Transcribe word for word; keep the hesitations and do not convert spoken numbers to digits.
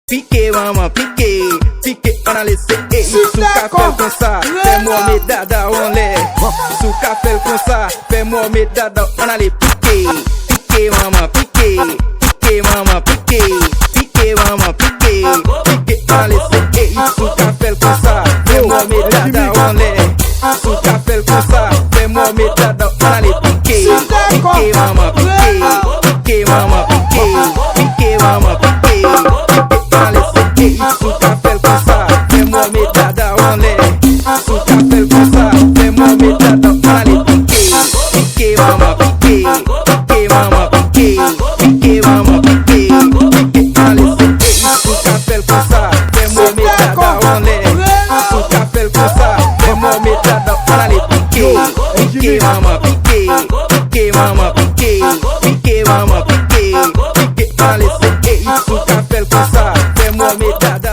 Pike manman, pike, pike, ann ale se e. Si w ka fè l konsa, fè m wè w met dada w anlè. Si w ka fè l konsa, fè m wè w met dada w ann ale pike. Pike manman, pike, pike manman, pike, pike manman, pike, pike, ann ale se e. Si w ka fè l konsa, fè m wè w met dada w anlè. Si w ka fè l konsa, fè m wè w met dada w ann ale pike. Pike manman, pike, pike manman, pike, pike manman, pike, pike, ann ale se e. Si w ka fè l konsa, fè m wè w met dada w anlè. Si w ka fè l konsa, fè m wè w met dada w ann ale pike. Pike manman, pike, pike manman, pike, pike manman, pike, pike, ann ale se e. Si w ka fè l konsa, fè m wè w met dada w anlè. Si w ka fè l konsa, fè m wè w met dada w ann ale pike. Pike manman, pike, pike manman, pike, pike manman, pike, pike, ann ale se e. Si w ka fè l konsa, fè m wè w met dada